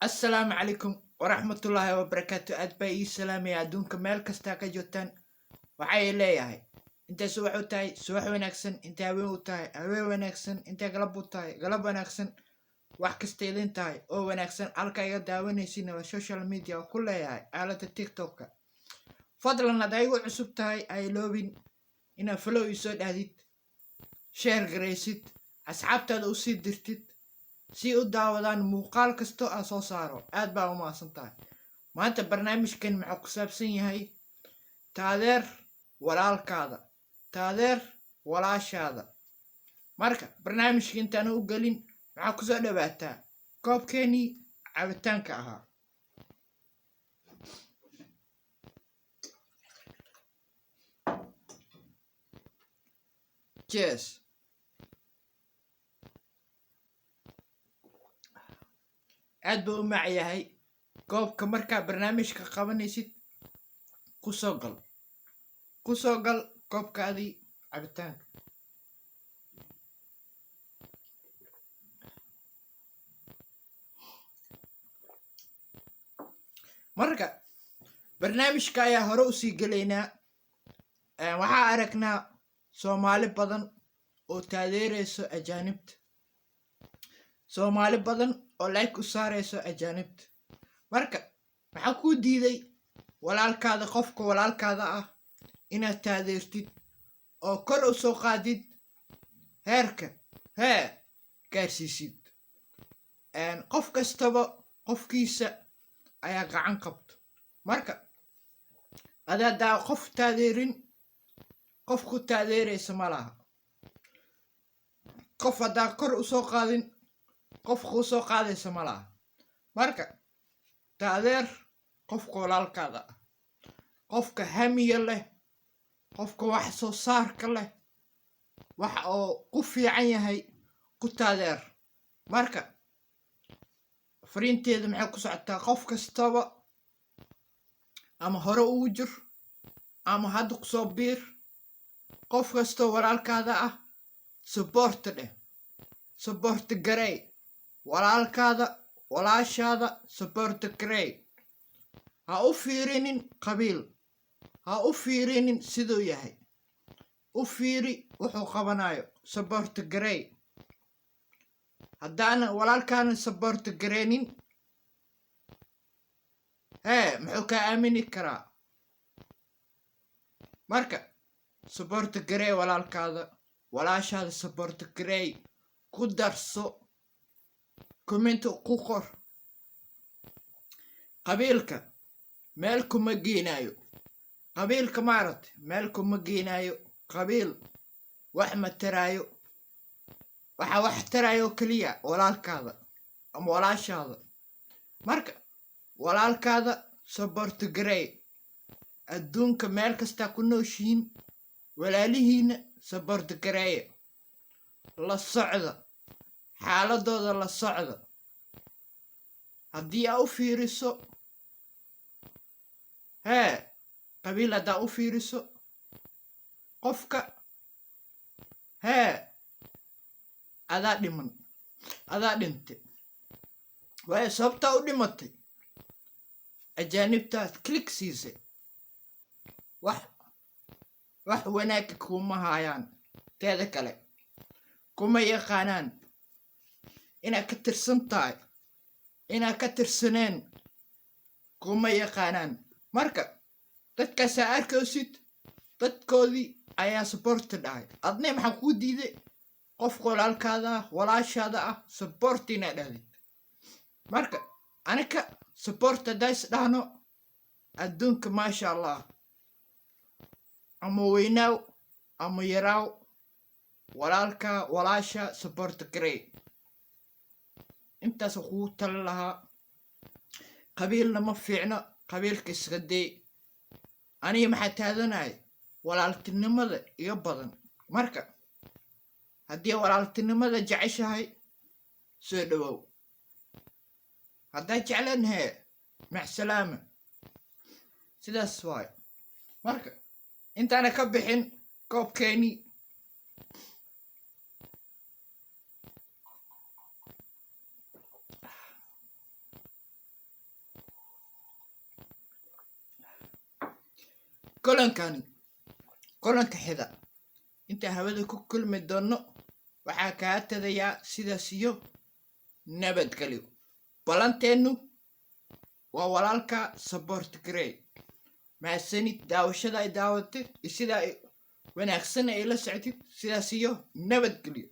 Assalaamu calaykum waraxmatullaahi wabarakaatu. Aad baa ii salaamaya adduunka meel kastaa ka joogtaan. Waxay leeyahay intay subax u tahay subax wanaagsan, intay haween u tahay haween wanaagsan, intay galab u tahay galab wanaagsan, wax kasta idin tahay oo wanaagsan. Halka iga daawanaysiina waa social media oo ku leeyahay aaladda TikTok-ka. Fadlan haddaa igu cusub tahay, ha iloobin inaad follow ii soo dhahdid, share garaysid, asxaabtaada u sii dirtid si u daawadaan muuqaal kastoo aan soo saaro. Aad baa u mahadsan tahay. Maanta barnaamijkan muxuu ku saabsan yahay? Taadeer walaalkaada, taadeer walaashaada. Marka barnaamijka intaan u gelin, maxaa kusoo dhawaataa koobkeenii cabitaanka ahaa. Cheers. Aad buu u mac yahay koobka. Markaa barnaamijka qabanaysid, kusoo gal, kusoo gal koobkaadii cabitaanka. Marka barnaamijka ayaa hore usii gelaynaa. Waxaa aragnaa Soomaali badan oo taageerayso ajaanibta, Soomaali badan oo like u saarayso ajaanibta. Marka maxaa kuu diiday walaalkaada, qofka walaalkaada ah inaad taageertid oo kor u soo qaadid, heerka hee gaarsiisid? Qof kastaba qofkiisa ayaa gacan qabto. Marka adi haddaa qof taageerin, qof ku taageeraysa ma laha. Qof haddaa kor u soo qaadin, qof kuu soo qaadaysa ma laha. Marka taageer qofka walaalkaada ah, qofka hamiya leh, qofka wax soo saarka leh, wax oo ku fiican yahay ku taageer. Marka fariinteeda maxay ku socotaa? Qof kastaba ama hore ugu jir ama hadda kusoo biir, qof kastoo walaalkaada ah support dheh, support garey walaalkaada, walaashaada support garey. Ha u fiirinin qabiil, ha u fiirinin siduu yahay, u fiiri wuxuu qabanayo, support garey. Haddaana walaalkaana support gareynin, hee, muxuu kaa aamini karaa? Marka support garey walaalkaada, walaashaada support garey, ku darso, comment ku qor. Qabiilka meel kuma geenaayo. Qabiilka maaragtay meel kuma geenaayo. Qabiil wax ma taraayo. Waxa wax taraayo keliya walaalkaada ama walaashaada. Marka walaalkaada support garey. Adduunka meel kastaa ku nooshihiin, walaalihiina support gareeya, la socda xaaladooda, la socda. Haddii aa u fiiriso hee qabiil, haddaa u fiiriso qofka, hee, adaa dhiman, adaa dhintay. Waayo, sababtaa u dhimatay ajaanibtaad click siisay. Wax wanaagga kuma haayaan, teeda kale kuma yaqaanaan inaad ka tirsan tahay, inaad ka tirsaneen kuma yaqaanaan. Marka dadkaasaa arkaysid, dadkoodii ayaa support dhahay. Adne maxaa kuu diiday qofka walaalkaada ah, walaashaada ah support inaad dhahdid? Marka anika support haddaa is dhahno, adduunka maasha Allah, ama weynaaw ama yaraaw, walaalka, walaasha support garey. Intaas kugu tali lahaa. Qabiilna ma fiicno, qabiilka iska day. Aniga maxaa taadanaya? Walaaltinimada iga badan. Marka haddii walaaltinimada jeceshahay, soo dhawow. Haddaa jecleen, hee, macsalaama. Sidaas waay. Marka intaana ka bixin koobkeeni. Kulankani kulanka xida inta hawada ku kulmi doono, waxaa kaa tagayaa sidaas iyo nabadgelyo. Balanteennu waa walaalka Support Grey. Mahadsanid daawashada ay daawatay iyo sidaa wanaagsan ay la socotid. Sidaas iyo nabadgelyo.